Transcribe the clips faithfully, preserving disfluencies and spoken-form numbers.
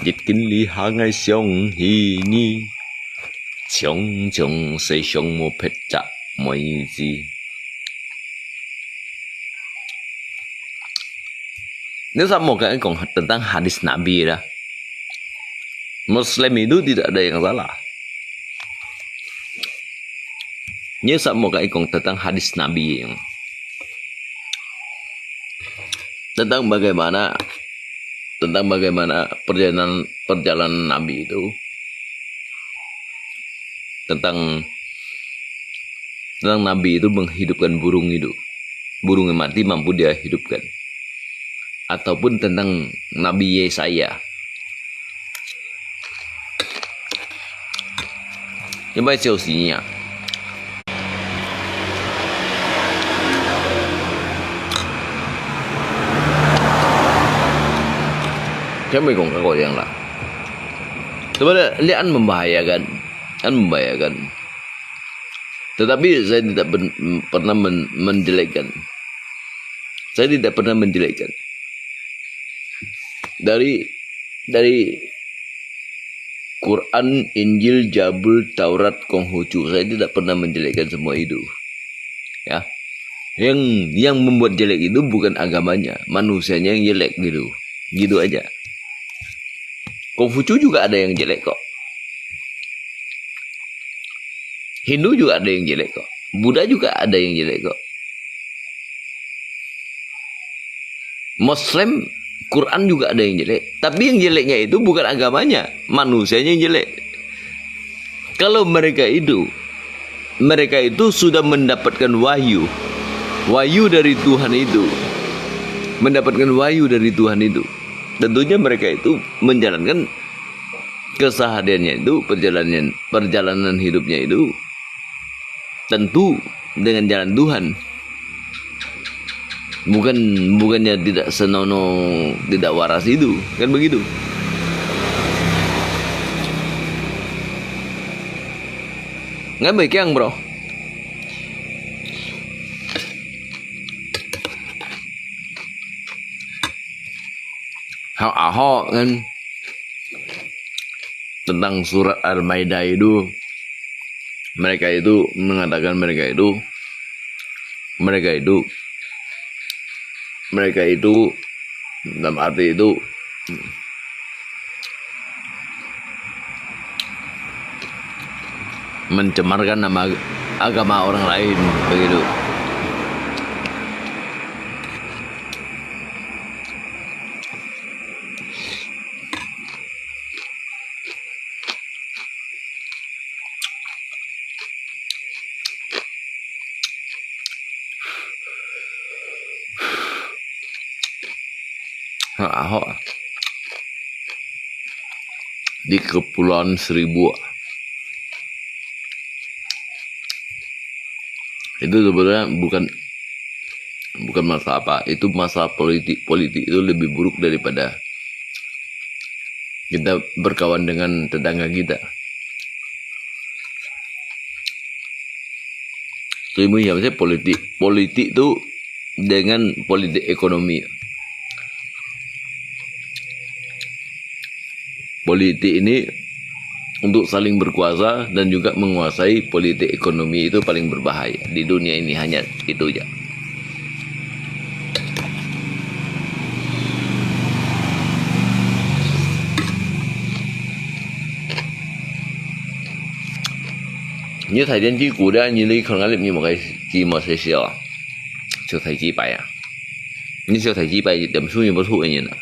日今里下个相戲呢，常常世上無撇隻妹子。Ini sama kan kong tentang hadis Nabi lah. Muslim itu tidak ada yang salah. Ini sama kan kong tentang hadis Nabi yang tentang bagaimana tentang bagaimana perjalanan perjalanan Nabi itu, tentang tentang Nabi itu menghidupkan burung itu, burung yang mati mampu dia hidupkan, ataupun tentang Nabi Yesaya. 你莫笑死啊！Saya mau ngomong kau yang lah. Sebenarnya, ini an membahayakan, an membahayakan. Tetapi saya tidak pen- pernah men- menjelekkan. Saya tidak pernah menjelekkan. Dari dari Quran, Injil, Jabul, Taurat, Konghucu, saya tidak pernah menjelekkan semua itu. Ya. Yang yang membuat jelek itu bukan agamanya, manusianya yang jelek gitu. Gitu aja. Konghucu juga ada yang jelek kok. Hindu juga ada yang jelek kok. Buddha juga ada yang jelek kok. Muslim, Quran juga ada yang jelek. Tapi yang jeleknya itu bukan agamanya, manusianya yang jelek. Kalau mereka itu, mereka itu sudah mendapatkan wahyu, wahyu dari Tuhan itu, mendapatkan wahyu dari Tuhan itu, tentunya mereka itu menjalankan kesehariannya itu, perjalanan perjalanan hidupnya itu tentu dengan jalan Tuhan. Bukan bukannya tidak senonoh, tidak waras itu, kan begitu. Ngan baik yang, bro. Hak Ahok kan tentang surat Al-Maidah itu, mereka itu mengatakan mereka itu mereka itu mereka itu dalam arti itu mencemarkan nama agama orang lain begitu. Ahok di Kepulauan Seribu. Itu sebenarnya bukan bukan masalah apa, itu masalah politik. Politik itu lebih buruk daripada kita berkawan dengan tetangga kita. Itu yang saya politik. Politik itu dengan politik ekonomi. Politik ini untuk saling berkuasa dan juga menguasai politik ekonomi itu paling berbahaya di dunia ini, hanya itu aja. 你大電低估了，你來看𠊎這面無个雞毛細細啊，就大雞排啊！你就大雞排，點數你無吐个人啊！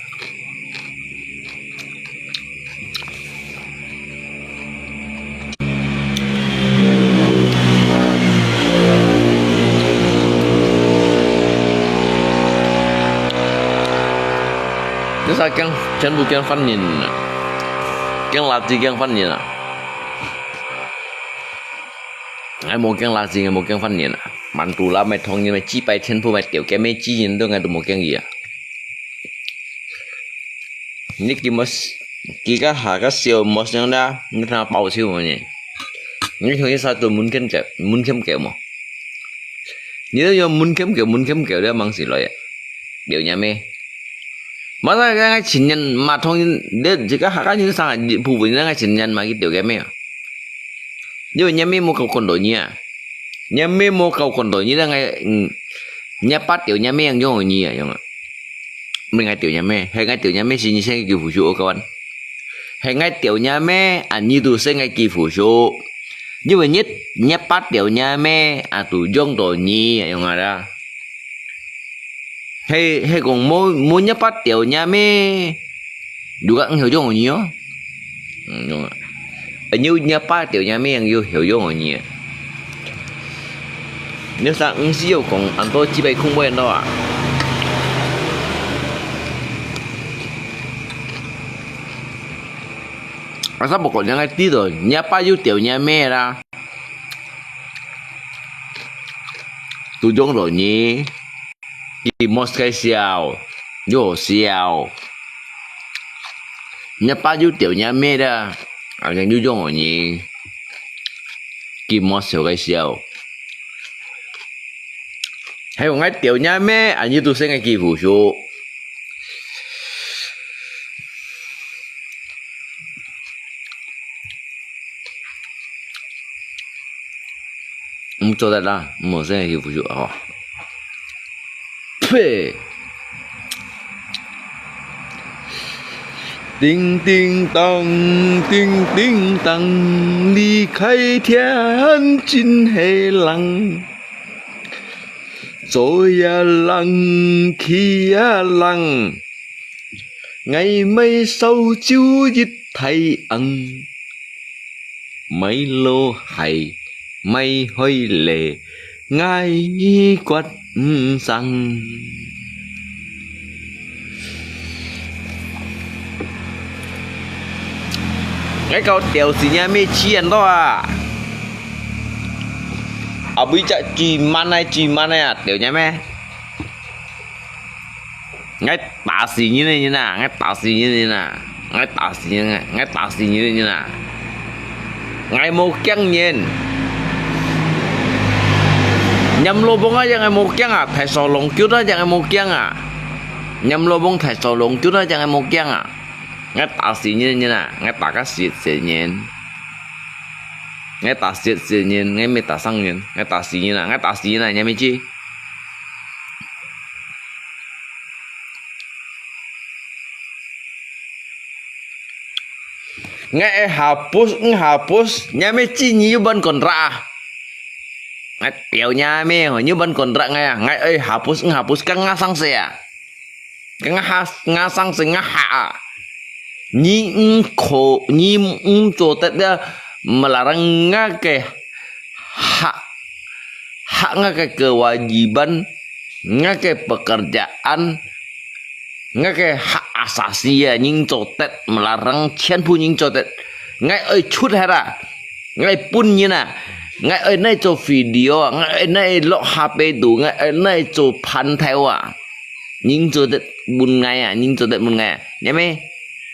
這下驚，全部驚犯人啊！驚垃圾，驚犯人啊！ 𠊎無驚垃圾，𠊎無驚犯人啊！滿肚啦，買糖人，買雞排，全部買掉，該買雞人都𠊎都無驚佢啊！你雞毛，雞个下个小毛相啦，你聽包笑無呢？你同佢殺到滿圈狗，滿圈狗無？你都用滿圈狗，滿圈狗了，忙死來啊！了，你咩？ Masa kaya ngai chinyan matong, dia jika haka nyi sang bubu nyi ngai chinyan magi teu keme. Nyo nyame mo kau kondo nyi a. Nyame mo kau kondo nyi ngai, nya pat teu nyame yang yong nyi a yong a. Mui ngai teu nyame, hai ngai teu nyame si nyi seng ki fu shu o kawan. Hai ngai teu nyame, a nyi tu seng ngai ki fu shu. Nyi mo nyet, nya pat teu nyame, a tu yong do nyi a yong a da. He, he kong mo, mo nya pat teu nyame. Juga ng hiu jong nyi o. Yu nya pat teu nyame yang yu hiu jong nyi. Nyo sa ng si yo kong an to chi bai khung bai an to a. Asa pokok nya ngai ti to, nya pat yu teu nyame la. Tu jong do nyi. Ki mos kai siau, yo siau. Nya pat yu teu nyame da, a yang yu jong o nyi. Ki mos siau kai siau. Hai ngai teu nyame, a nyi tu seng ngai ki fu shu. Mung cho dat la, mung seng ki fu shu a. Phe. Ding ding dong, ding ding dong, 離開天真係冷。做呀冷，去呀冷。 𠊎買燒酒一大甕，買羅鞋，買海螺，𠊎決毋生。𠊎搞掉死若咩錢多啊！Abis cak cuman ai cuman ai ah，掉若咩？ 𠊎打死你个人啊！𠊎打死你个人啊！𠊎打死你！𠊎打死你个人啊！𠊎無驚人。閻羅王啊，也𠊎無驚啊！大掃龍腳啊，也𠊎無驚啊！閻羅王大掃龍腳啊，也𠊎無驚啊！𠊎打死你个人啊！𠊎打个死死人！𠊎打死死人！𠊎無打生人！𠊎打死你啊！𠊎打死你啊！你乜知？ 𠊎愛hapus，嗯，hapus，若乜知你有ban kontrak啊？𠊎表若乜，你有ban kontrak𠊎啊？𠊎愛hapus，嗯，hapus，kan ngah生死啊？Kan ngah，ngah生死，ngah hak啊？你毋可，你毋做得了，melarang𠊎个hak，hak𠊎个kewajiban，𠊎个pekerjaan， 𠊎个hak asasi啊，人做得，melarang全部人做得。𠊎愛出忒啊，𠊎愛分人啊，𠊎愛拿做video啊，𠊎愛拿落下輩肚，𠊎愛拿做盤頭啊。人做得分𠊎啊，人做得分𠊎啊。若乜？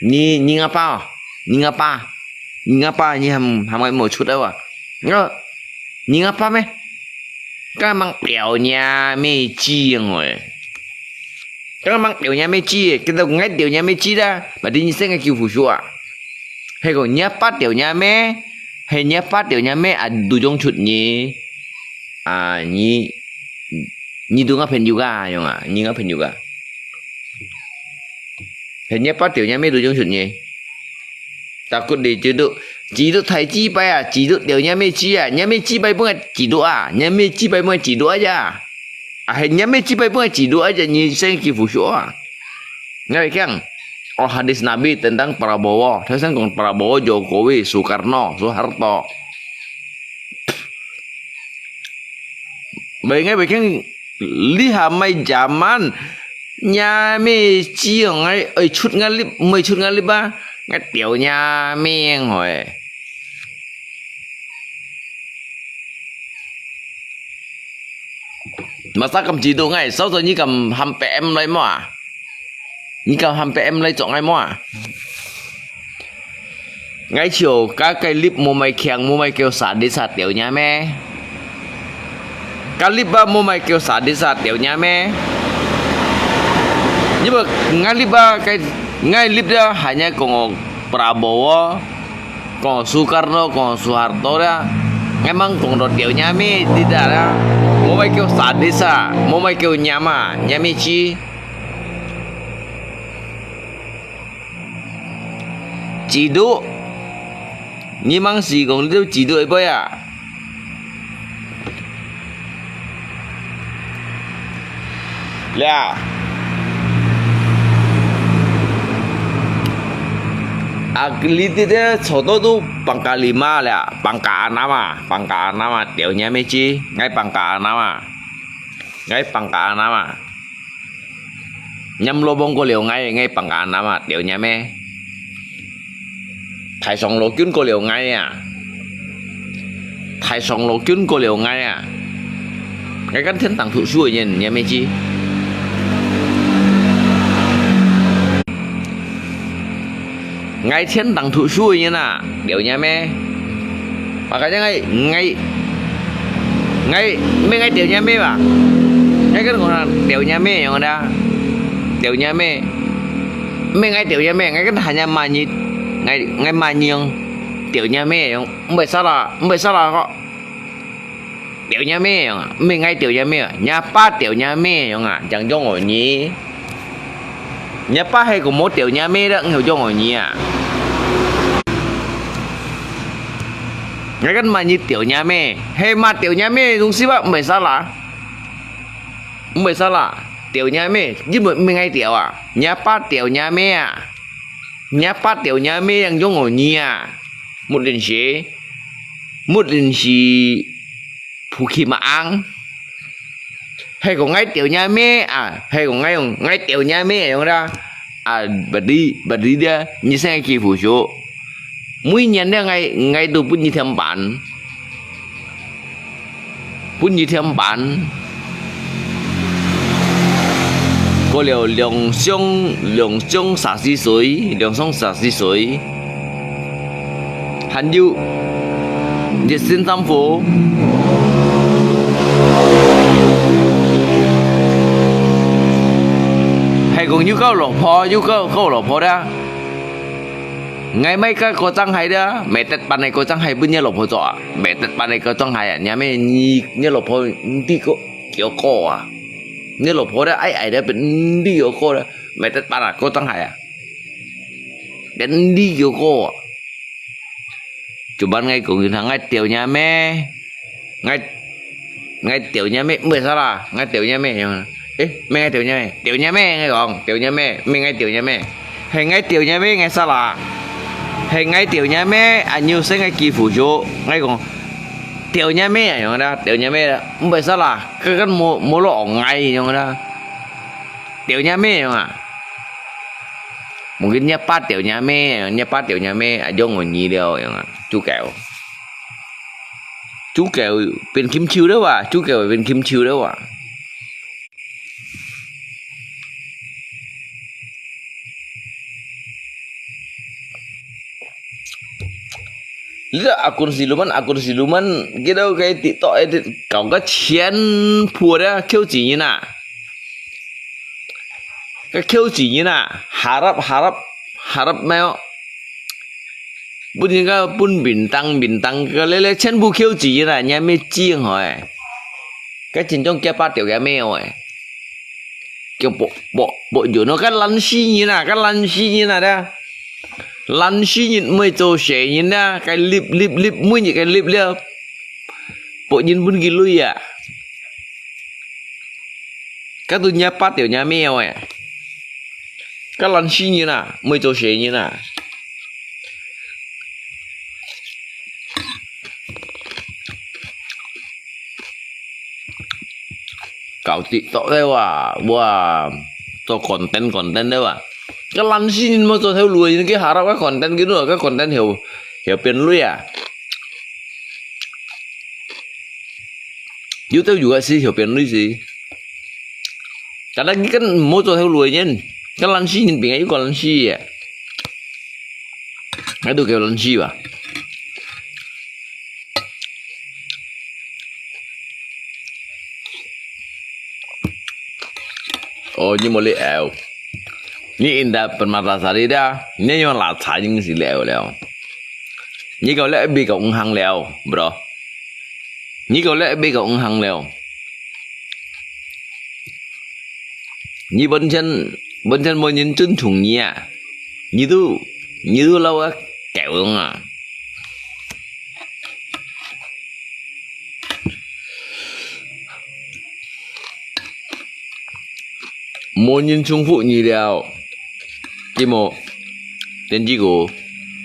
你，你阿爸哦，你阿爸，你阿爸，你還，還無出來啊？𠊎，你阿爸咩？ Kan mang表若乜知樣誒。Kan mang表若乜知，佢都𠊎表若乜知啦，berarti你先个救護車啊。係講若爸表若乜，係若爸表若乜啊，都用出你，啊，你，你都𠊎朋友啊，樣啊，你𠊎朋友啊。係若爸表若乜都用出你。Takut你就都基督大祭拜啊，基督掉若姆豬啊，若姆豬拜分个基督啊，若姆豬拜分个基督啊呀。啊，係若姆豬拜分个基督啊呀，你先去服侍啊。你會講，哦，hadis Nabi tentang Prabowo，頭先講 Prabowo、Jokowi、Soekarno、Soeharto。Baik，𠊎會講，lihat mai zaman，若姆豬，𠊎愛出𠊎力，毋愛出𠊎力啊，𠊎掉若姆吼。Masa敢知道𠊎，sau sau你敢喊P M來無啊？你敢喊P M來捉𠊎無啊？ 𠊎就加該粒無賣強，無賣叫sadis啊，掉若姆。該粒啊，無賣叫sadis啊，掉若姆。因為𠊎粒啊，該𠊎粒啊，hanya講Prabowo，講Soekarno，講Soeharto啦。𠊎吂講到掉若姆，知道啦。無賣叫sadis啊，無賣叫若姆啊，若姆豬。 基督，你吂死講你基督會背啊？了。啊，你這個坐到都Pangkal Lima了，Pangkal Enam啊，Pangkal Enam啊，掉若姆豬，𠊎Pangkal Enam啊，𠊎Pangkal Enam啊。 Nhâm lô bông kô liu ngai, ngai păng kà năm à, tiệu nhâm mê. Thái sông lô kiun kô liu ngai à. Thái sông lô kiun kô liu ngai à. Ngai kan thiên tàng thụ su yên, nhâm mê chi. Ngai thiên tàng thụ su yên à, tiệu nhâm mê. Makanya ngai, ngai, ngai, mê ngai tiệu nhâm mê ba. Ngai kan kong tiệu nhâm mê yong da. Tiệu nhâm mê. Mê ngai tiệu nhâm mê, ngai kan hanya manyit. Ngai, ngai manyong. Tiệu nhâm mê yong. Mbai sala, mbai sala ko. Tiệu nhâm mê yong à. Mê ngai tiệu nhâm mê à. Nya pa tiệu nhâm mê yong à. Chang chong o nyi. Nya pa he ko mo tiệu nhâm mê da, ngai chong o nyi à. Ngai kan manyit tiệu nhâm mê. He ma tiệu nhâm mê, dung si ba, mbai sala. Mbai sala. Tiệu nhâm mê, ji mo mê ngai tiệu à. Nya pa tiệu nhâm mê à. Nya pa tiệu nhâm mê yang chong o nyi à. Mut lin si. Mut lin si. Phu khi ma ang. He ko ngai tiệu nhâm mê à. He ko ngai yong, ngai tiệu nhâm mê yong da. À, bật đi, bật đi da. Nyi seng ki phu su. Mui nyan da ngai, ngai tu pun nyi thiam ban. Pun nyi thiam ban. Kô liu liong siong, liong siong sa si sui, liong siong sa si sui. Hàn yu, yit sin tam phu. Hai kong yu kau lok pho, yu kau, kau lok pho da. Ngai mai ka ko chang hai da, mai tet pan nai ko chang hai pun nyi lok pho cho a. Mai tet pan nai ko chang hai a, nyi mai nyi, nyi lok pho ndi ko, kio ko a. Nyi lok pho da, ai ai da pun ndi ko ko da. Mai tet pan a ko chang hai a. Pun ndi kio ko a. Chuban ngai kong yu thang ngai tiệu nhâm mê. Ngai, ngai tiệu nhâm mê, mbai sala, ngai tiệu nhâm mê yong. Ê, mê ngai tiệu nhâm mê. Tiệu nhâm mê ngai kong, tiệu nhâm mê, mê ngai tiệu nhâm mê. He ngai tiệu nhâm mê ngai sala. He ngai tiệu nhâm mê, a nyu seng ngai ki phu su. Ngai kong. Tiệu nhâm mê yong da, tiệu nhâm mê da. Mbai sala, ka kan mo, mo lo ngai yong da. Tiệu nhâm mê yong a. Mungkin nya pa tiệu nhâm mê, nya pa tiệu nhâm mê, a chong o nyi liu yong a. Chu kèo. Chu kèo pin kim chiu da wa, chu kèo pin kim chiu da wa. Li da akun siluman, akun siluman, kita kai TikTok edit kau ka chien phu da kiu chi nyi na. Ka kiu chi nyi na, harap, harap, harap mèo. Pun nyi ka pun bintang, bintang, ka lele chien phu kiu chi nyi na, nya me chi hoi. Ka chien chong kia pa tiệu kia me oi. Kiu po, po, po yu no, ka lan si nyi na, ka lan si nyi na da. 懶尸人毋會做事人啊，該立立立，每日該立了，別人分佢鐳啊。該都若爸條若貓誒，該懶尸人啊，毋會做事人啊。 搞TikTok了啊，哇，做content content了啊。該懶尸人無做頭路，人家harap个content，佢个content曉曉變鐳啊。有兜有个是曉變鐳是。但係佢根無做頭路个人，該懶尸人變个又个懶尸啊。 該都叫人死吧？哦，你無你漚，你Indah Permatasari dah，你用拉茶已經是了了。你搞了一杯个五行了，bro。你搞了一杯个五行了。 你本身本身無人尊重你啊，你都你都老个狗樣啊！無人重複你了，節目電子股，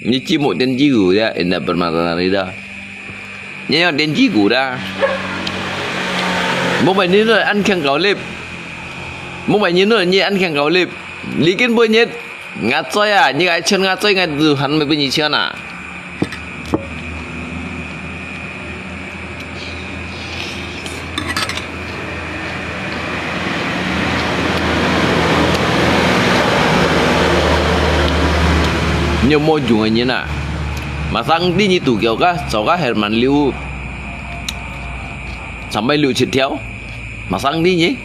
你節目電子股呀，Indah Permatasari dah。 你要電子股啦。Mong bai你安強搞立，mong bai你你安強搞立，你根本你，𠊎知啊，你愛搶𠊎知，𠊎都還沒分你搶啊。你有無用个人啊？ Masang di nyi tu kiau ka, sau ka Herman Liu. Sampai Liu Chit Thiau. Masang di nyi.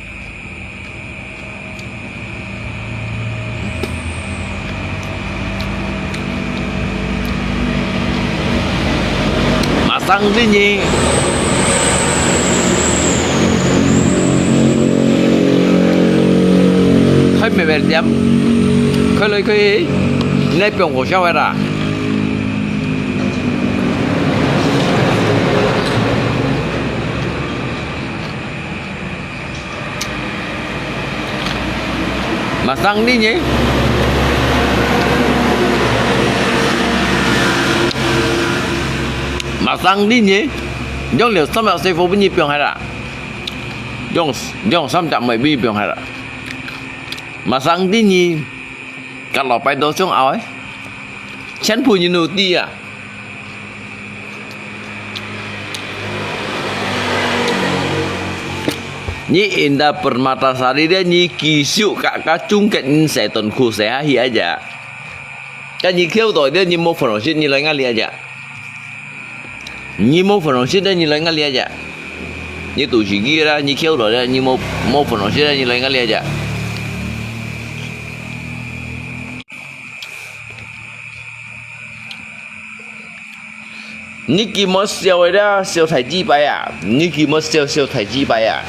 Masang di nyi. Khai mẹ mẹ tiêm. Khai lôi khai. Nè piong khổ sao vậy ta? Masang di nyi. Masang di nyi. Yong liu sam yau sefo bunyi piong hai la. Yong, yong sam tak mai bunyi piong hai la. Masang di nyi. Kalau pai do chong ao eh. Chen pu nyi nu ti ah. Nyi Indah Permatasari dia nyi kisuk kak kacung kat nyi seton ku sehahi aja. Kan nyi kêu toi dia nyi mo phenosit nyi lai ngali aja. Nyi mo phenosit dia nyi lai ngali aja. Nyi tu sigi dia nyi kêu toi dia nyi mo mo phenosit dia nyi lai ngali aja. Nyi ki mo siau ida siau thai ji pai ah. Nyi ki mo siau siau thai ji pai ah.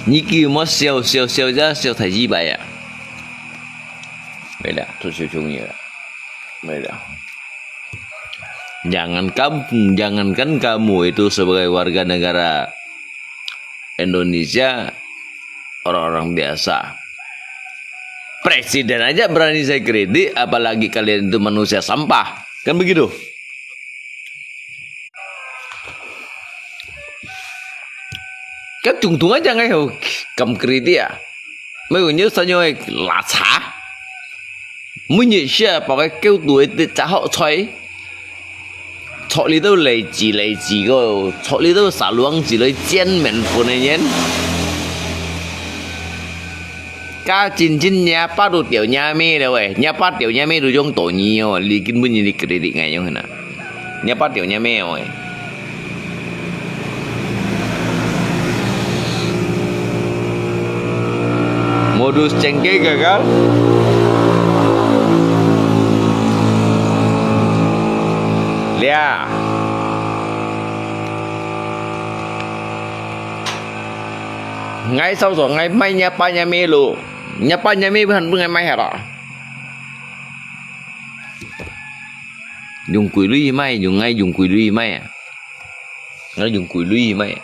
Nyi ki mo siau siau siau ja siau thai ji pai ah. 没了，退休就没了，没了。Jangankan, jangankan kamu itu sebagai warga negara Indonesia, orang-orang biasa. Presiden aja berani saya kritik, apalagi kalian itu manusia sampah. Kan begitu? Kan tung-tung aja ngai ho kam kritik ah. Mai ko nyo sa nyo ai la cha. Mun nyi sia pa kai kêu tu ai ti cha ho choi. Chok li tau lei chi lei chi ko, chok li tau sa luang chi lei chien men phun ai nyen. Ka chin chin nya pa tu tiau nya me le wei, nya pa tiau nya me tu yong to nyi yo, li kin bun nyi li kri li ngai yong na. Nya pa tiau nya me wei. Modus cengke gagal. Lia. Ngai sau so ngai mai nya pa nya me lo. 若爸若姆分，分𠊎買下啦。用貴鐳買，用𠊎用貴鐳買啊！𠊎用貴鐳買。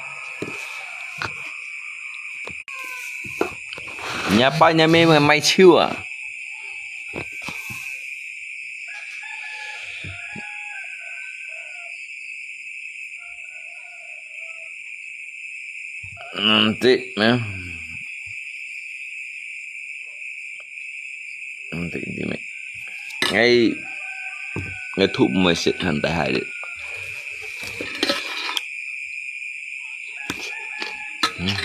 若爸若姆分買手啊！ 嗯，對，嗯。嗯，對，對，對。哎，哎，吐没事，很厉害的。嗯。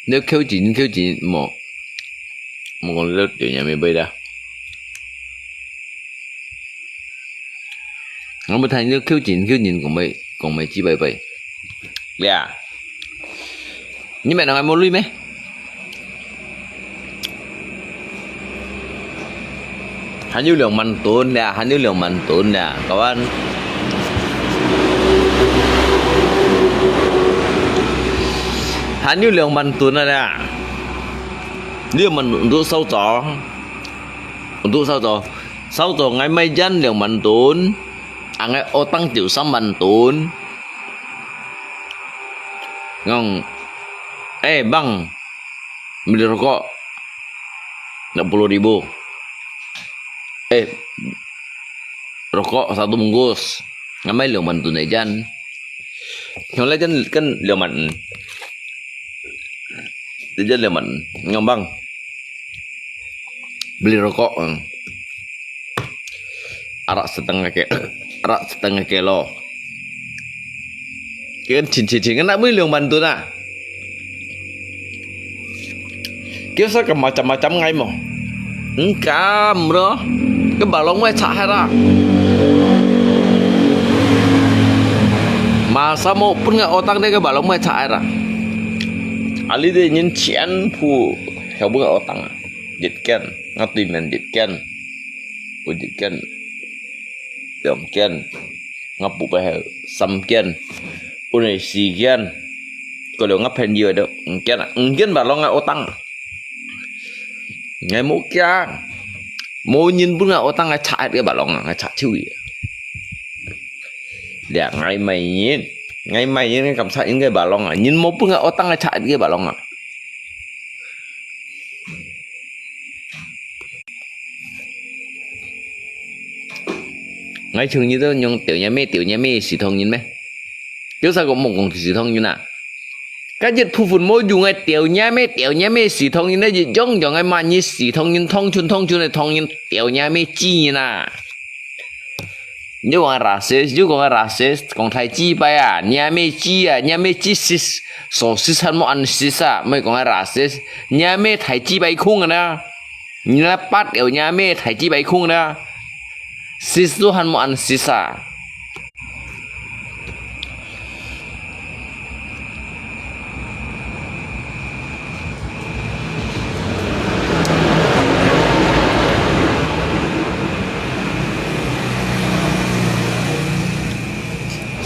你扣錢，扣錢，無，無講你條命買啦。我無聽你扣錢，扣錢講買，講買幾百倍。呀，你買兩個無鐳咩？ 還有兩萬噸咧，還有兩萬噸咧，kawan。還有兩萬噸啊咧。兩萬噸燒走，燒走，燒走，𠊎買煙兩萬噸，啊，𠊎utang就三萬噸。講，哎，bang, beli rokok, enam puluh ribu. Eh, rokok satu bungkus. Ngamai 兩萬 ton aja. Ngamai kan, kan 兩萬. Aja 兩萬. Ngambang. Beli rokok. Arak setengah ke, arak setengah kilo. Kan chin chin chin, kan nak beli 兩萬 ton ah. Kaya sa ka macam-macam ngai mo. Engkam ro. Ke balong mai chak hai ra. Masa mo pun ngai utang de ke balong mai chak hai ra. Ali de nyin chian pu. Kau bu ngai utang. Dit ken. Ngatui men dit ken. Bu dit ken. Yom ken. Ngap bu pai hai sam ken. Unai si ken. Ko lo ngap pen yu do. Ken, ken balong ngai utang. Ngai mo kia. Mo nyin bu ngai utang ngai chak ke balong ngai chak chiu ye. Lia ngai mai nyin. Ngai mai nyin ngai kam chak nyin ke balong. Nyin mo bu ngai utang ngai chak ke balong. Ngai chung nyi to nyong tiau nya me, tiau nya me si thong nyin me. Tiau sa ko mong kong si thong nyin a. Ka jit phu phun mo yu ngai tiau nya me, tiau nya me si thong nyin na, jit jong jong ngai ma nyi si thong nyin, thong chun, thong chun, thong nyin, tiau nya me chi nyin a. Yau kong racist, yau kong racist, kong thai chi pai a, nya me chi a, nya me chi sis, so sis han mo an sis a, mai kong racist, nya me thai chi pai khung a na. Nyi na pat eo nya me thai chi pai khung na. Sis tu han mo an sis a.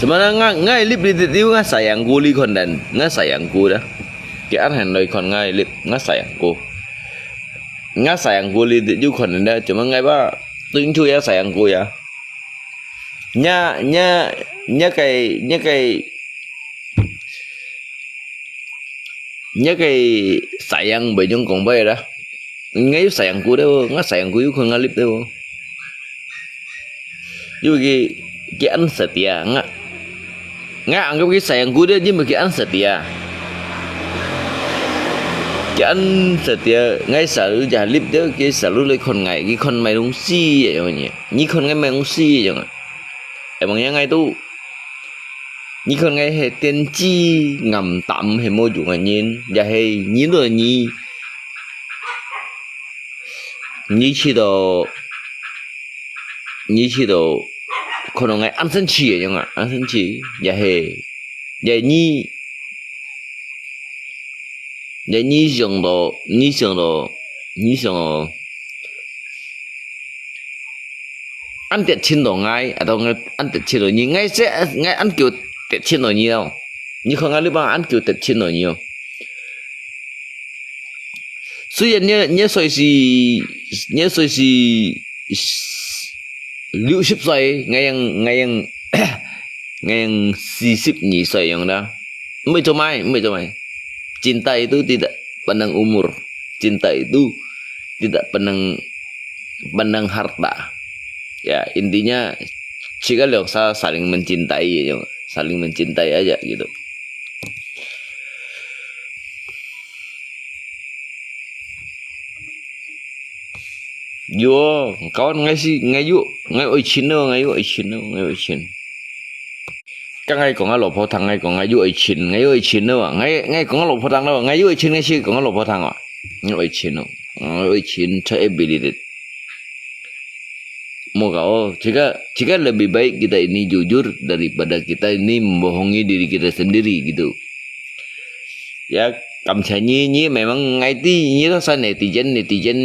Sebenarnya ngai, ngai lip lip lip ngai sayang ku li kon dan, ngai sayang ku dah. Ke an han loi kon ngai lip, ngai sayang ku. Ngai sayang ku li di yu kon nda, cuma ngai ba, tu intu ya sayang ku ya. Nya, nya, nya kai, nya kai, nya kai sayang bai jong kong bai da. Ngai yu sayang ku de, ngai sayang ku yu kon ngai lip de. Yu ki, ki an setia, ngai. Ngai anggap ki sayang ku de, jin ki an setia. Ki an setia, ngai selalu ja lip de, ki selalu le kon ngai, ki kon mai dong si ya, yang ni. Ni kon ngai mai dong si ya, yang. Emang yang ngai tu. Ni kon ngai he tian ji ngam tam he mo ju ngai nyin, ya he nyin lo ni. Ni chi do, ni chi do, kon ngai an sen chi ya, yang a, an sen chi, ya he. 也你，也你想到，你想到，你想到，恁得親到𠊎，啊，到𠊎恁得親到你，𠊎這，𠊎恁久得親到你哦。你看𠊎這幫恁久得親到你哦。雖然你，你歲是，你歲是六十歲，𠊎樣，𠊎樣，𠊎樣四十二歲樣啦。Mesti做mai, mesti做mai. Cinta itu tidak pandang umur. Cinta itu tidak pandang, pandang harta. Ya, intinya, jika lo sa-, saling mencintai, ya, saling mencintai aja gitu. Yo, kawan ngai si, ngai yu, ngai oi chin lo, ngai oi chin lo, ngai oi chin. Kan ngai kong a lo po thang, ngai kong ngai yu oi chin, ngai yu oi chin lo, ngai, ngai kong a lo po thang lo, ngai yu oi chin, ngai si kong a lo po thang a. Ngai oi chin lo, ngai oi chin, cha e bilit. Mau kau, jika, jika lebih baik kita ini jujur daripada kita ini membohongi diri kita sendiri gitu. Ya, kamchai ni, ni memang ngai ti, ni rasa netizen, netizen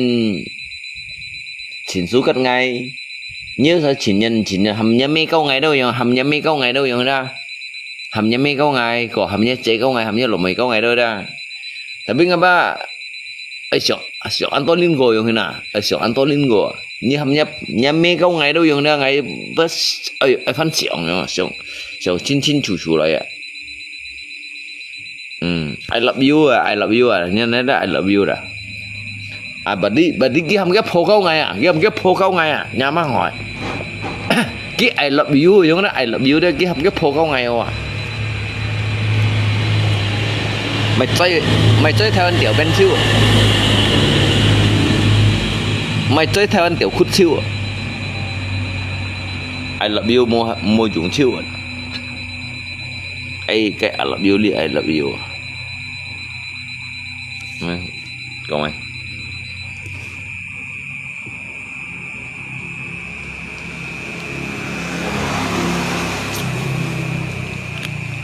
chin sukat ngai. Ni rasa chin nyan, chin nyan, ham nya me kau ngai dau yang, ham nya me kau ngai dau yang da. Ham nya me kau ngai, ko ham nya che kau ngai, ham nya lo me kau ngai dau da. Tapi ngapa, ai siok, ai siok Antonin ko yang hina, ai siok Antonin ko. Ni ham nya, nya me kau ngai dau yang da ngai, bas, ai, ai fan siok yang, siok, siok chin chin chu chu lai ya. Hmm, I love you ah, I love you ah. Nya nai da I love you da. Ah, badi, badi ki ham ke pho kau ngai ah, ki ham ke pho kau ngai ah, nya ma ngoi. Ki I love you, yong na I love you da, ki ham ke pho kau ngai ah. Mai choi, mai choi Taiwan tiểu ben chiu. Mai choi Taiwan tiểu khut chiu. I love you mo, mo jung chiu. Ai, cái I love you li, I love you. Nè, kong ai.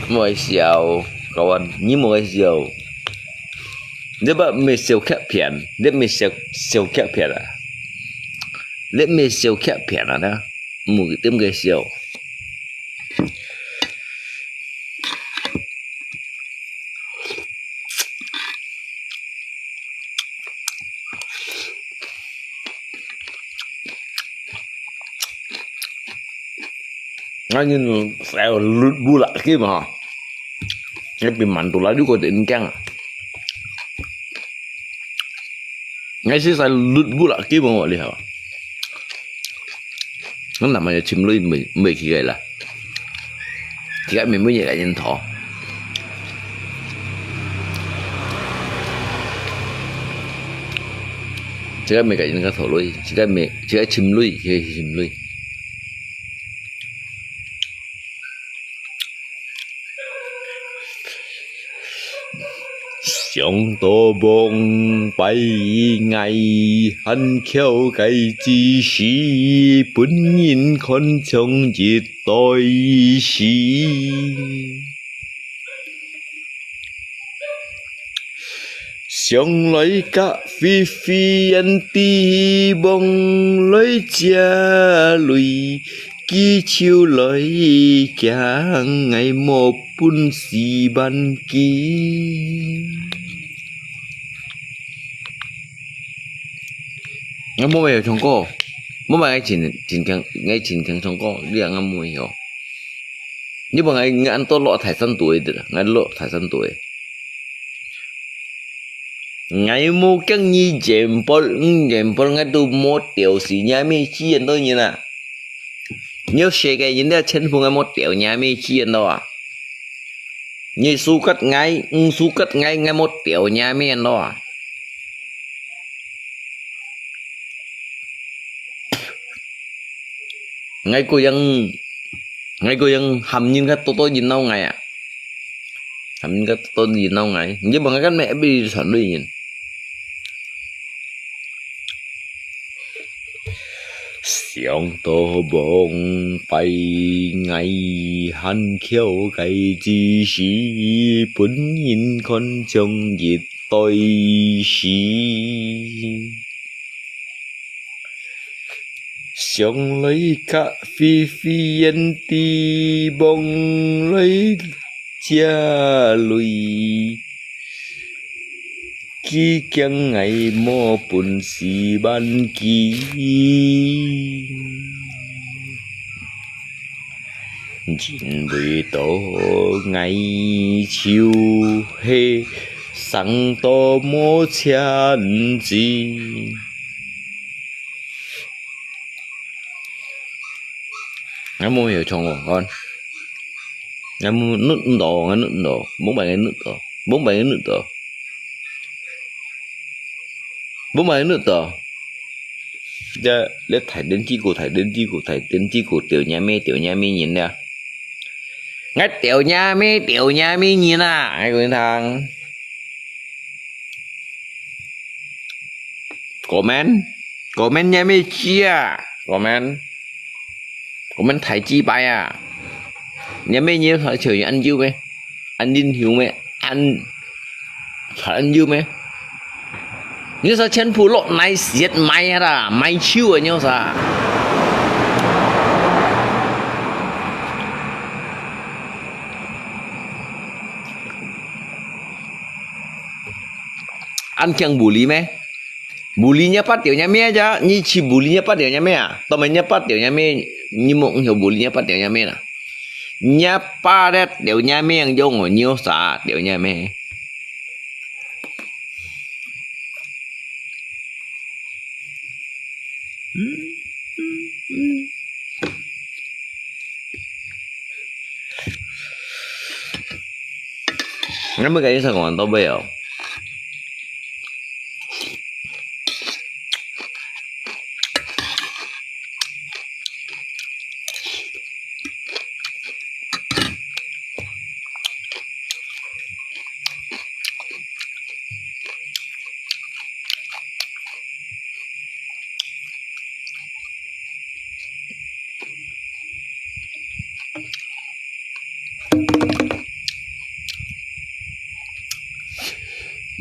Mo ai siau, kawan, ni mo ai siau. Dia ba me siau kak pian, dia me siau, siau kak pian ah. Dia me siau kak pian ah, dah. Mo kitim ke siau. Ngan yin sai lut bu la ki ma. Ngai pi man tu la du ko den kang. Ngai si sai lut bu la ki ma wa li ha. Ngan na ma ya chim lui mei, mei ki gai la. Chỉ có mình mới vậy là nhìn thọ. Chỉ có mình cái nhìn cái thọ lui, chỉ có mình, chỉ có chim lui, chỉ có chim lui. Sông tô bông bay ngày hăn khéo cái chi sĩ, bún nhìn con sông dịt tôi sĩ. Sông lối cả phi phi ăn ti bông lối chia lui, kí chiu lối kia ngày mô bún xì bàn kí. Ngai mô mê hiểu chong cô. Mô mê ngai chỉnh, chỉnh khen, ngai chỉnh khen chong cô. Lia ngai mô mê hiểu. Ni bang ngai, ngai ăn tô lô Thái Sơn tuổi đi, ngai lô Thái Sơn tuổi. Ngai mô kang ni jem pol, jem pol ngai tu mô tiểu sĩ nhà mi chi ăn tô ni na. Nhiều xe cái nhìn đã chân phung ngai mô tiểu nhà mi chi ăn tô à. Ni su cắt ngai, su cắt ngai, ngai mô tiểu nhà mi ăn tô à. Ngai ko yang, ngai ko yang ham nyin ka to to nyin nau ngai à. Ham nyin ka to to nyin nau ngai. Ngai bang ngai kan me abi san lui nyin. 想到往擺𠊎還巧个之時，分人看像一對時。想來甲飛飛遠地，望來 遮累，既驚𠊎無本事挽佢。因為到𠊎就係生到無錢子。 𠊎無曉唱哦，看。𠊎無，錄毋到，𠊎錄毋到，無辦法錄到，無辦法錄到，無辦法錄到。這，這大電機股，大電機股，大電機股，吊若姆，吊若姆人了。𠊎吊若姆，吊若姆人啊，𠊎講你聽。 Comment，comment若姆知啊，comment，comment大雞掰啊！若姆你還像恁久咩？恁靈秀咩？恁，恁久咩？你說全部落來食買啊啦，買手啊，你有啥？ 恁強無理咩？無理若爸吊若姆啊，你去無理若爸吊若姆啊？當然若爸吊若姆，你莫曉無理若爸吊若姆啦。若爸咧吊若姆樣樣哦，你有啥吊若姆？ 𠊎毋知你想講到尾哦。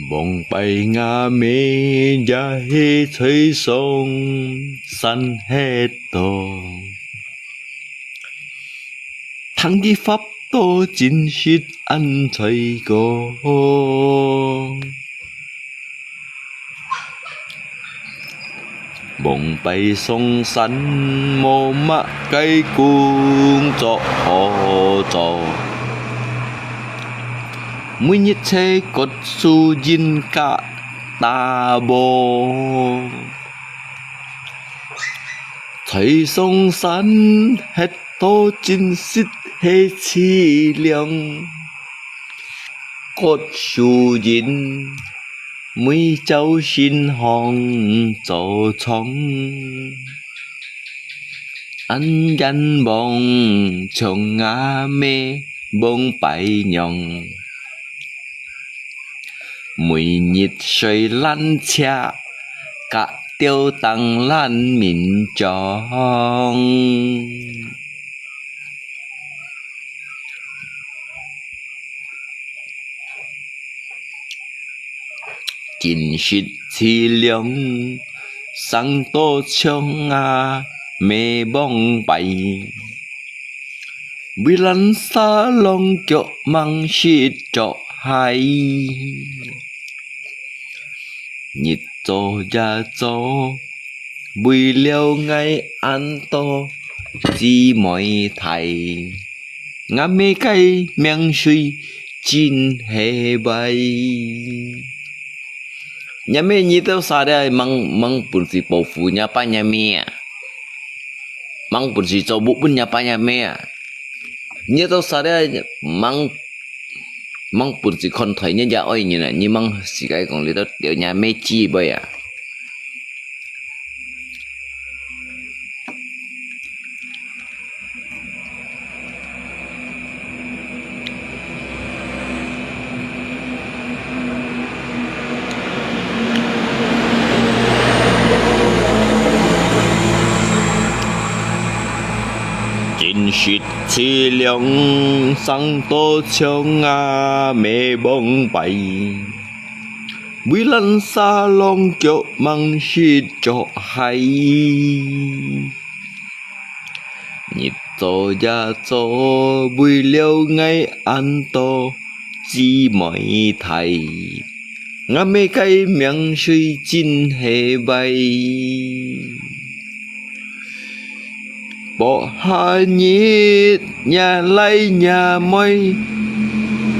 往擺吾姆也係在上山歇到，聽佢發到真實恁在講。 往擺上山無麼个工作好做，每日在割樹仁甲打禾。在上山歇到真實係淒涼，割樹仁， 每朝晨行早操，恁冤枉像吾姆往擺樣，每日睡爛車，甲吊凳爛眠床。 真實淒涼，生到像吾姆往擺，為懶沙浪腳吂識著鞋。 日做夜做，為了𠊎恁多姊妹大，吾姆个命水真係壞。若姆，你兜儕咧吂，吂本事保護若爸若姆啊？吂本事做屋分若爸若姆啊？ 你兜儕咧吂，吂本事看待若隻愛人啊，你吂自家講你兜吊若姆姊妹啊。食七兩生到像阿姆忘擺，圍欄沙浪腳吂食著鞋。日做夜做，為了𠊎恁多姊妹大，阿姆个命水真係壞。 薄下日，若倈若妹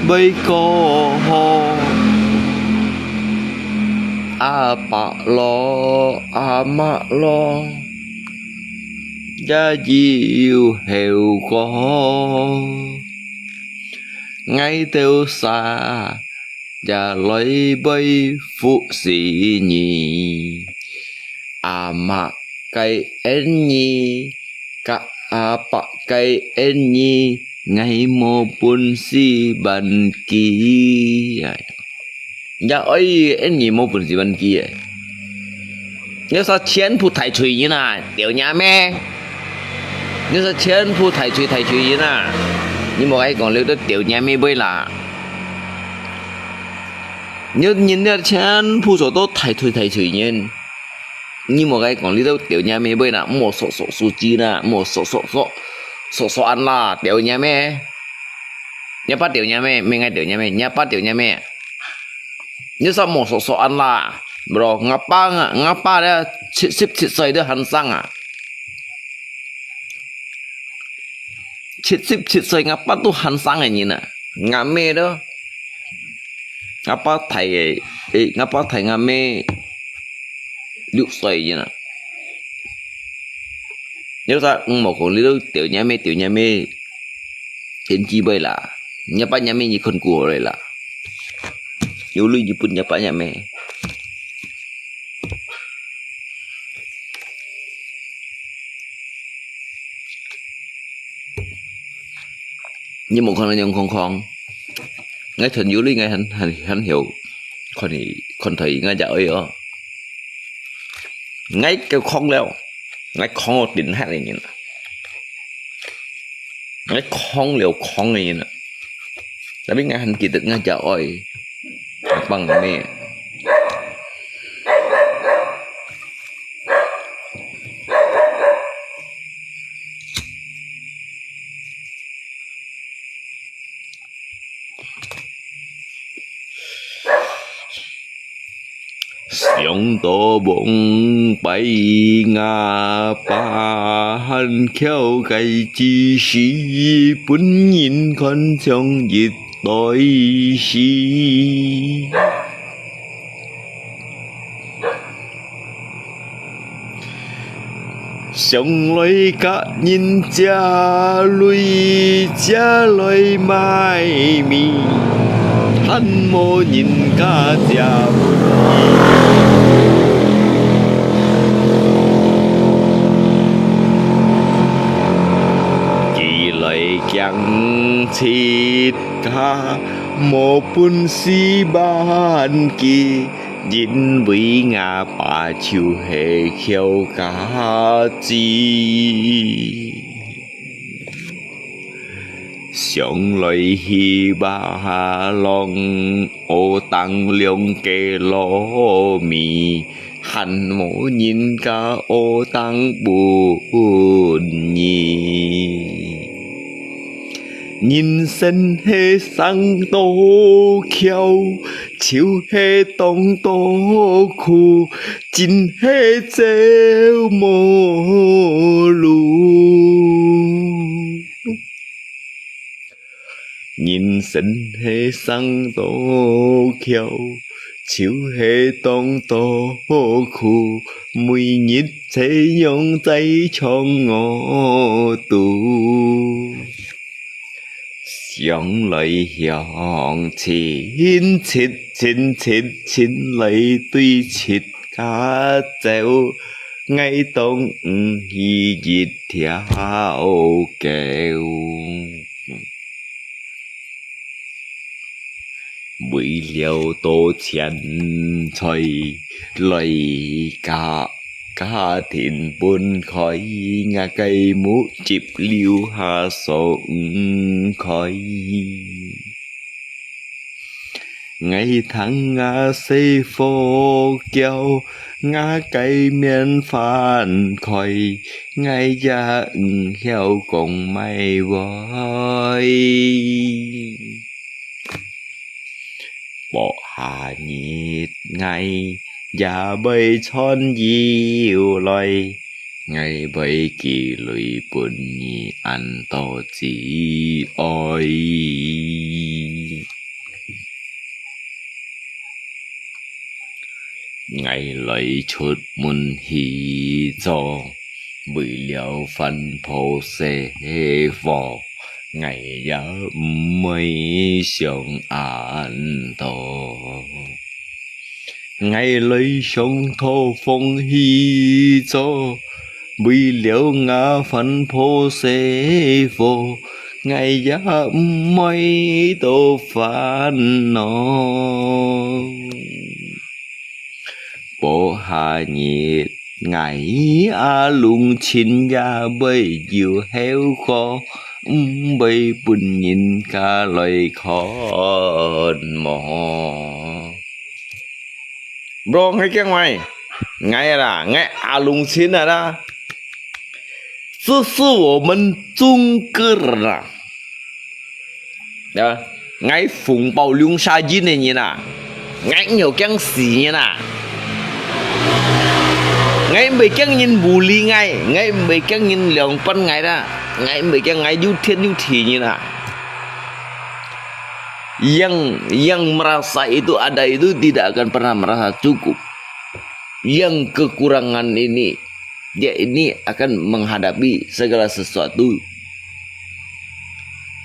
會過河，阿伯咯，阿媽咯，也有後果。𠊎兜儕 也來會服侍你。阿媽个恩義，佮阿伯个恩義，𠊎無本事還記。哎呀，也愛恩義無本事還記誒。 你說全部大罪人啊，丟若姆！你說全部大罪大罪人啊！你莫愛講你都丟若姆尾啦！你人家全部做到大罪大罪人，你莫愛講你都丟若姆尾啦！莫說說說之啦，莫說說說說說恁啦，丟若姆！你爸丟若姆，毋係𠊎丟若姆，你爸丟若姆！ 你煞莫說說恁啦，bro，吾爸啊，吾爸咧七十七歲都還生啊。七十七歲，吾爸都還生个人啊，吾姆都，吾爸大个，誒，吾爸大吾姆六歲人啊。你煞莫講你都丟若姆丟若姆， 天機會啦，若爸若姆你看顧好了啦。有鐳你分若爸若姆。你無看到樣空空，𠊎趁有鐳𠊎還還還曉看你看待𠊎隻哀哦。 𠊎夠空了，𠊎空到頂核个人啊，𠊎空了空个人啊。Tapi𠊎還記得𠊎隻哀，𠊎放个咩？ 想到往擺吾爸還巧个之時，分人看像一代詩。 想來佮人借鐳，借來買米，還無人家借分佢。佢來驚自家無本事還佢， 因為吾爸就係巧家子。想來希望學堂兩个糯米，還無人家學堂分你。 人生係生到巧，就係當到苦，真係走無路。人生係生到巧，就係當到苦，每日 這樣在唱我肚。想來想去，親戚親戚親來對自家走，𠊎當毋起一條狗。 為了多錢財來嫁下田分開，𠊎个目汁流下爽快。𠊎聽吾細伙噭，吾个面翻開，𠊎也毋曉講麼話。 薄下日，𠊎也會傳油來，𠊎會寄鐳分你恁多子哀。𠊎來出門去做，為了番婆細伙，𠊎也毋會想恁多。𠊎來上討飯去做，為了吾番婆細伙，𠊎也毋會多煩惱。 薄下日，𠊎阿龍親也會有後果，毋會分人家來看無。Bro，𠊎講話，𠊎啦，𠊎阿龍親啊啦，這是我們中國人啊。 啊，𠊎紅包龍蝦仁个人啊，𠊎毋會驚死人啊。𠊎毋會驚人bully𠊎，𠊎毋會驚人兩半𠊎啦，𠊎毋會驚𠊎又天又地人啊。Yang, yang merasa itu ada itu tidak akan pernah merasa cukup. Yang kekurangan ini, dia ini akan menghadapi segala sesuatu.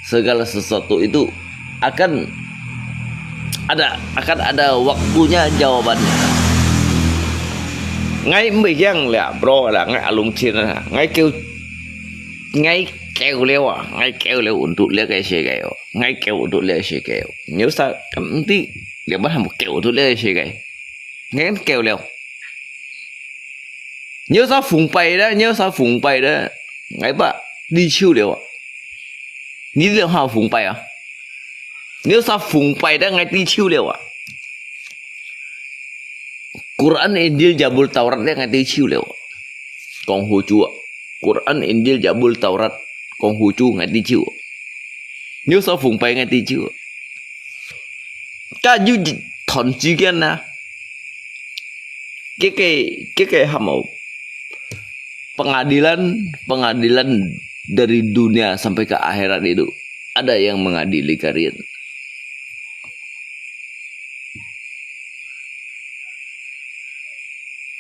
Segala sesuatu itu akan ada, akan ada waktunya jawabannya. Ngai mbei yang liak, bro, lah, ngai alung chin lah, ngai kêu, ngai kêu liu ah, ngai kêu liu untuk liak cái世界oh, ngai kêu untuk liak cái世界oh. Nếu sao, kan nanti, dia bah mau kêu untuk liak cái世界. Ngai kan kêu liu. Nếu sao phùng pai đó, nếu sao phùng pai đó, ngai bah đi chiu liu ah. Ni liu hao phùng pai ah. Nếu sao phùng pai đó, ngai đi chiu liu ah. Quran, Injil, Jabul, Taurat, dia ngai đi chiu liu. Kong hu chu ah. Quran, Injil, Jabul, Taurat, kong hu chu ngai đi chiu. Nếu sao phùng pai ngai đi chiu. Ka yu thon chi kian na. Cái, cái, cái, cái hamo. Pengadilan, pengadilan dari dunia sampai ke akhirat itu. Ada yang mengadili kalian.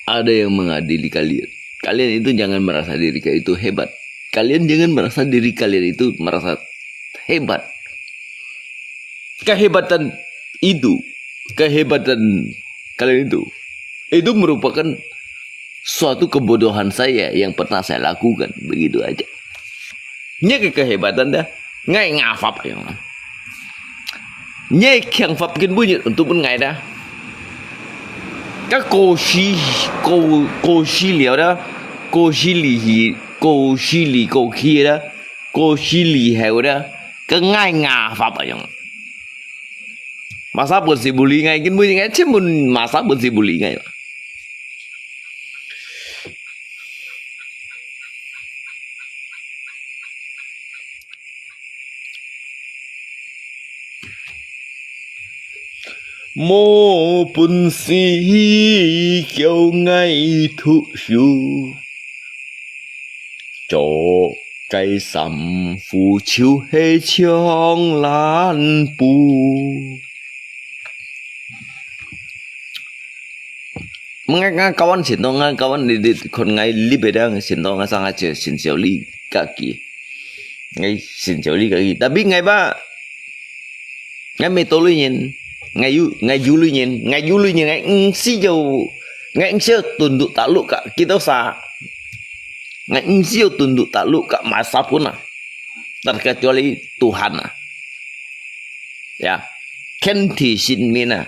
Ada yang mengadili kalian. Kalian itu jangan merasa diri kalian itu hebat. Kalian jangan merasa diri kalian itu merasa hebat. Kehebatan itu, kehebatan kalian itu, itu merupakan suatu kebodohan saya yang pernah saya lakukan. Begitu aja. Ngai ke kehebatan dah, ngai ngafap yang. Ngai kiang fap kin bunyi untuk pun ngai dah. Ka koshi, ko, koshi liu dah, koshi li hi, koshi li koki dah, koshi li heu dah, ka ngai ngafap yang. Masa pun si bully ngai, kin bunyi ngai, chin pun masa pun si bully ngai. Mo pun si kiau ngai thu shu. Cho cái sắm phu chiu he chiong lan pu. Ngai, ngai kawan sintong, ngai kawan di, di, kon ngai li bedang sintong, ngai sang ngai sin siau li kaki. Ngai sin siau li kaki. Tapi ngai ba, ngai me tolu nyen, ngai yu, ngai yu lu nyen, ngai yu lu nyen, ngai ng si jau, ngai ng siau tunduk takluk ka, kita sa. Ngai ng siau tunduk takluk ka masa pun ah. Terkecuali Tuhan ah. Ya, khen thi sin min ah.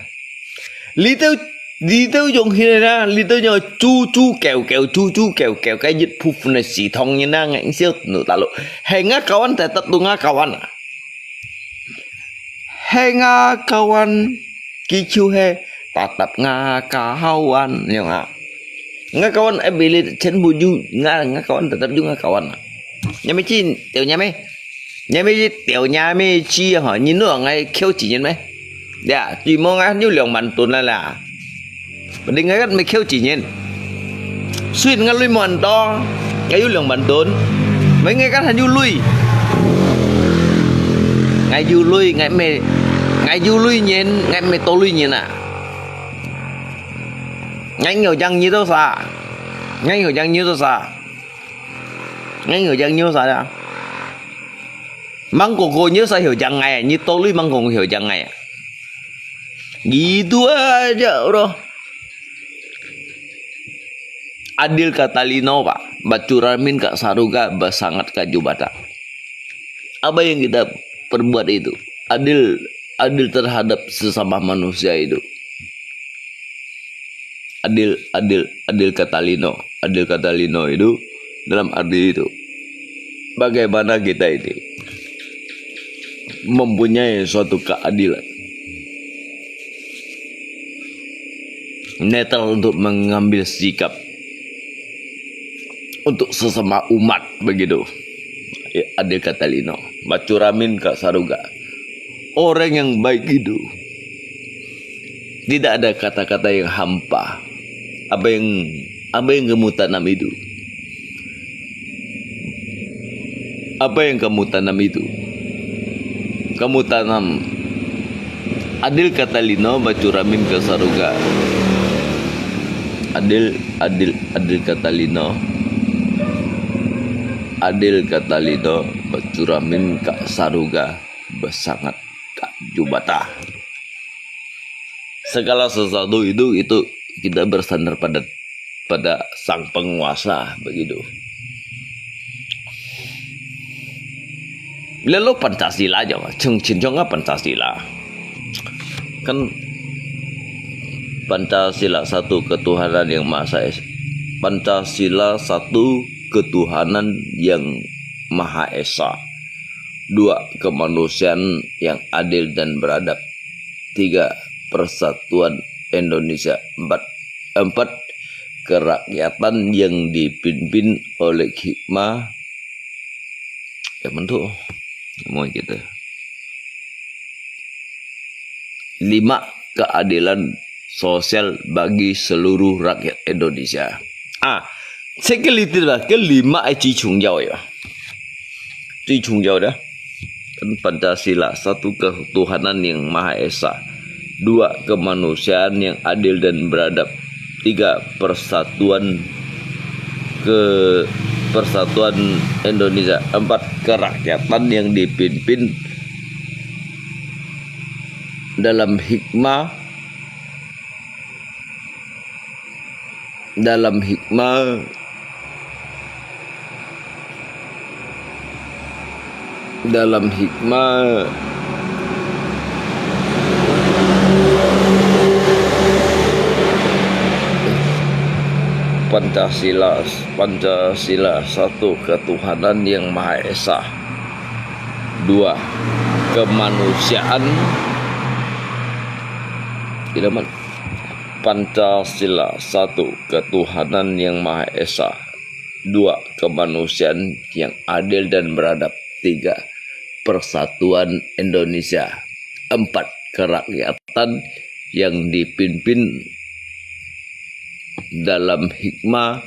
Li teu 你兜用起來啦，你兜用豬豬狗狗、豬豬狗狗个一部分个系統，你那硬銷到大陸，係𠊎kawan tetap都𠊎kawan啊，係𠊎kawan，佢就係tetap𠊎kawan，你懂啊？𠊎kawan，哎，bila全部有，𠊎，𠊎kawan tetap有𠊎kawan啊。你乜知，teo你乜？ 你乜知，teo你乜知吼，你弄𠊎扣錢咩？呀，最無𠊎有兩萬ton啦啦。Berarti𠊎kan乜扣錢。雖然𠊎鐳無恁多，𠊎有兩萬ton，乜𠊎kan還有鐳。𠊎有鐳，𠊎乜，𠊎有鐳人，𠊎乜多鐳人啊。𠊎有講你多少？𠊎有講你多少？𠊎有講你多少呀？ Mangkoko nyo sa hiu jang ngai, nyi tolui mangkoko hiu jang ngai. Gitu aja udah. Adil ka talino, Pak. Bacuramin ka saruga, basangat ka jubata. Apa yang kita perbuat itu? Adil, adil terhadap sesama manusia itu. Adil, adil, adil ka talino. Adil ka talino itu dalam arti itu, bagaimana kita ini mempunyai suatu keadilan. Netral untuk mengambil sikap untuk sesama umat, begitu. Ya, adil ka talino. Bacuramin ka saruga. Orang yang baik itu tidak ada kata-kata yang hampa. Apa yang, apa yang kamu tanam itu? Apa yang kamu tanam itu? Kamu tanam adil ka talino, bacuramin ka saruga. Adil, adil, adil ka talino. Adil ka talino, bacuramin ka saruga, basangat ka jubata. Segala sesuatu itu, itu kita bersandar pada, pada sang penguasa, begitu. Lalu Pancasila aja, ceng-, ceng-, ceng-, Pancasila. Kan Pancasila satu ketuhanan yang Maha Esa. Pancasila satu ketuhanan yang Maha Esa. Dua kemanusiaan yang adil dan beradab. Tiga persatuan Indonesia. Empat, empat kerakyatan yang dipimpin oleh hikmah. Ya, betul. Mau kita. Lima, keadilan sosial bagi seluruh rakyat Indonesia. Ah, sekali itu lah, kelima ai 最重要个，最重要个。Kan Pancasila, satu ketuhanan yang Maha Esa. Dua, kemanusiaan yang adil dan beradab. Tiga, persatuan ke-, persatuan Indonesia. Empat, kerakyatan yang dipimpin dalam hikmah, dalam hikmah, dalam hikmah Pancasila, Pancasila, satu ketuhanan yang Maha Esa. Dua, kemanusiaan. Tidak man. Pancasila, satu, ketuhanan yang Maha Esa. Dua, kemanusiaan yang adil dan beradab. Tiga, persatuan Indonesia. Empat, kerakyatan yang dipimpin dalam hikmah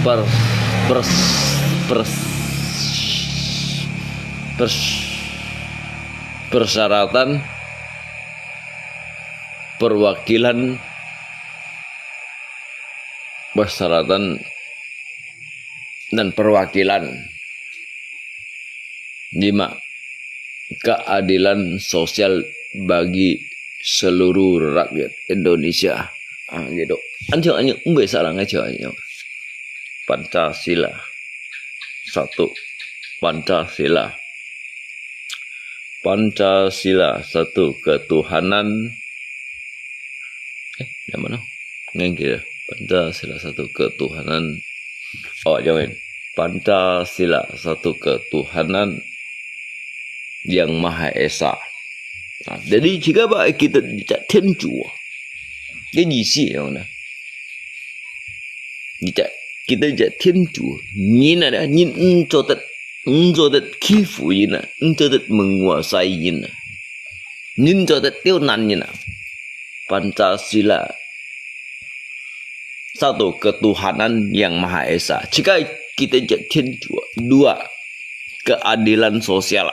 per-, pers-, pers-, pers-, persyaratan perwakilan, persyaratan dan perwakilan. Lima, keadilan sosial bagi seluruh rakyat Indonesia. Ah, gitu. Anjing, anjing, mbe salah ngaji anjing. Pancasila. Satu, Pancasila. Pancasila satu ketuhanan. Eh, yang mana? Ngan kira. Pancasila satu ketuhanan. Oh, jangan. Pancasila satu ketuhanan yang Maha Esa. Nah, jadi jika ba kita cak 天主, cái gì xí yang mana? Kita, kita cak 天主,人啊，人毋做得，毋做得欺負人啊，毋做得 menguasai 人啊，人做得刁難人啊。Pancasila, satu ketuhanan yang Maha Esa. Jika kita cak 天主, dua, keadilan sosial.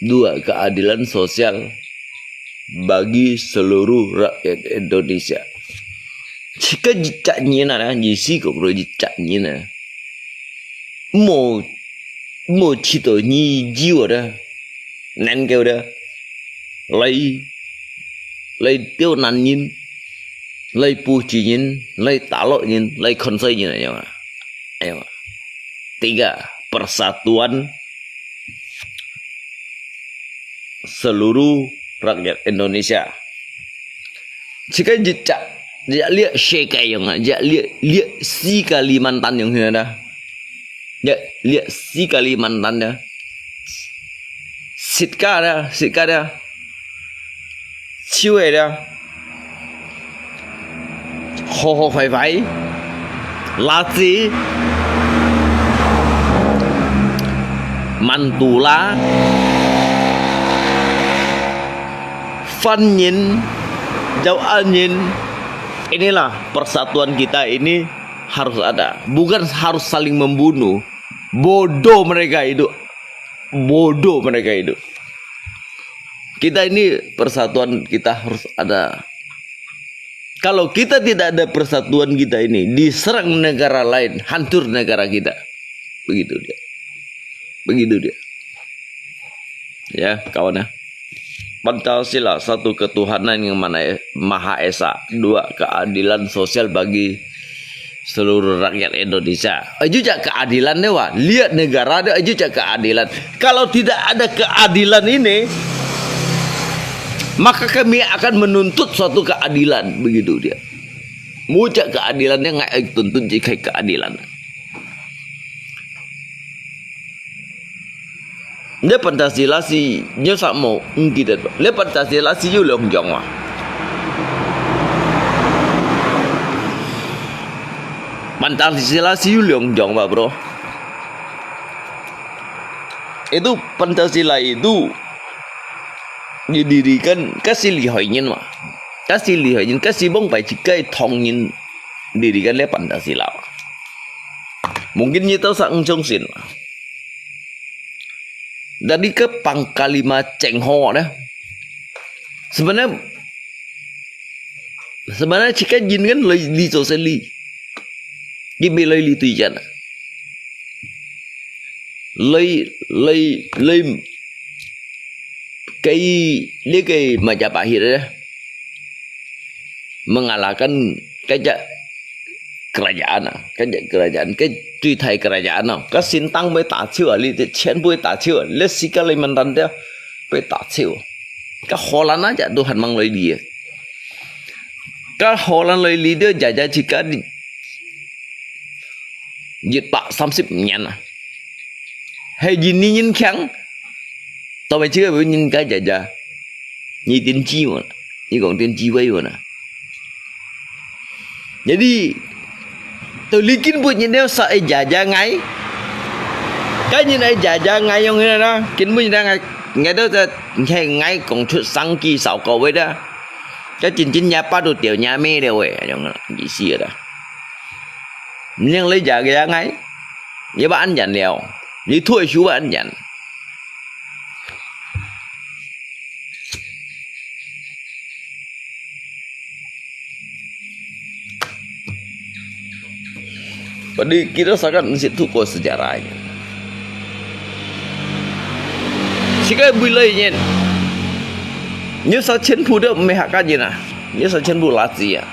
Dua, keadilan sosial bagi seluruh rakyat Indonesia. Jika jicak nyin ah, jisi kok ro jicak nyin ah. Mo, mo chito nyi jiwa dah. Nan kêu dah. Lai, lai 刁難人, lai 不支持人, lai 打壓人, lai 控制人 ayong ah. Ayong ah. Tiga, persatuan seluruh rakyat Indonesia. Jika jicak, jicak liak 世界 yang, jicak liak, liak 西 Kalimantan yang hina dah. Jicak liak 西 Kalimantan dah. Sitka dah, Sitka dah. Chiu dah. Ho ho fai fai. Laci. Mantula. Fan nyin. Jauh nyin. Inilah persatuan kita ini harus ada. Bukan harus saling membunuh. Bodoh mereka itu. Bodoh mereka itu. Kita ini persatuan kita harus ada. Kalau kita tidak ada persatuan kita ini, diserang negara lain, hancur negara kita. Begitu dia. Begitu dia. Ya, kawan ya. Pancasila, satu ketuhanan yang mana, Maha Esa. Dua, keadilan sosial bagi seluruh rakyat Indonesia. Aju cak keadilan deh, wah. Lihat negara deh, aju cak keadilan. Kalau tidak ada keadilan ini, maka kami akan menuntut suatu keadilan. Begitu dia. Mucak keadilan deh, ngai tuntut jika keadilan. 這 Pancasila 係，你有啥無？毋記得吧？這 Pancasila 係有兩種啊。Pancasila 係有兩種吧，bro。Itu Pancasila itu didirikan kasi 厲害人嘛，kasi 厲害人，kasi bông pai cikai thong人 dirikan 這 Pancasila. Mungkin nyi tau sa eng chong sin. Jadi ke Panglima Cheng Ho na. Sebenarnya, sebenarnya jika jin kan lei li so se li. Jin bi lei li tu jan. Lei, lei, lei. Cái, cái Majapahit á, mengalahkan cái ja-, kerajaan á, cái ja-, kerajaan, cái tùy thái kerajaan á, cái Sintang bị ta chiu á, li,全部bị ta chiu á, li si Kalimantan dia bị ta chiu. Cái Holland á, ja Tuhan mang lôi đi á. Cái Holland lôi đi dia, ja, ja, chỉ cái đi, 一百三十年啊。係印尼人強，到尾只會人家姐姐，你點知喎？你講點知會喎？Jadi, tôi lý kinh bụi nhìn đeo sợ ai giả giả ngay. Cái nhìn ai giả giả ngay yong hina đó, kinh bụi nhìn đang ngay, ngay đó ta, ngay ngay công chức sang kỳ sáu cầu với đó. Cái chính chính nhà ba đồ tiểu nhà mê đều vậy, yong gì xì đó. Nhưng lấy giả cái ngay. Yê bá ăn dàn liao. Yê thuê sú bá ăn dàn. Pada kita sangat mesti tu ko sejarahnya. Sikai bilai nyen. Nyo sa chen pu de mehak ka jin ah. Nyo sa chen pu la zi ah.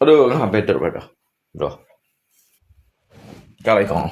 Aduh, ngapa betul pada? Bro. Kalau ikon.